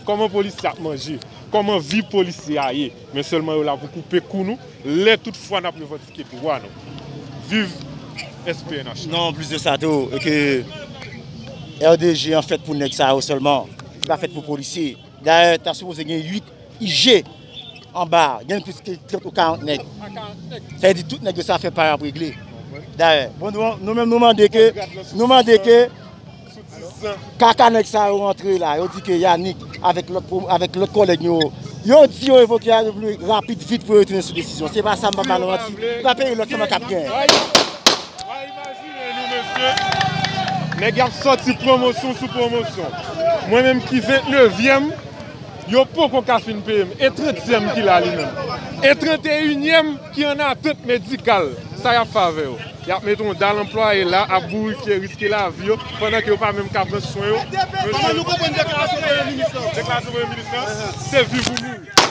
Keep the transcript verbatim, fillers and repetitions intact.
kòman polisye ap manje, kòman vi polisye a ye. Men sèlman yo la pou koupe kou nou, lè tout fwa n ap revandike dwa nou. Viv S P N H. Non, plis de sa tou, e ke R D G an fèt pou nèg sa yo sèlman. Li pa fèt pou polisye. Dayè, ta sipoze gen uit I G anba, gen plis ke trant ou karant nèg. Sa vle di tout nèg yo sa fè pa y ap regle. Dayè, bon, nou, nou menm nou mande ke, nou mande ke kaka nèg sa yo rantre la, yo di ke Yannick avèk lòt, avèk lòt kòlèg yo, yo di yo revoke a, yo vle rapid vit pou yo retounen sou desizyon. Se pa sa, m pa ba nou manti. Se pa peyi lòt sèlman k ap gen. Imajine nou, mesye. Nèg y ap sòti pwomosyon sou pwomosyon. Mwen menm ki vennnevyèm, yo poko ka fin peye m. E trantyèm ki la li menm. E tranteyinyèm ki an atant medikal. Sa y ap fè avè yo? Y ap mete yon dal anplwaye la, ap bourike, riske lavi yo, pandan ke yo pa menm ka pran swen yo. Kòman nou konprann deklarasyon Premye Minis lan? Deklarasyon Premye Minis lan, se viv ou mouri.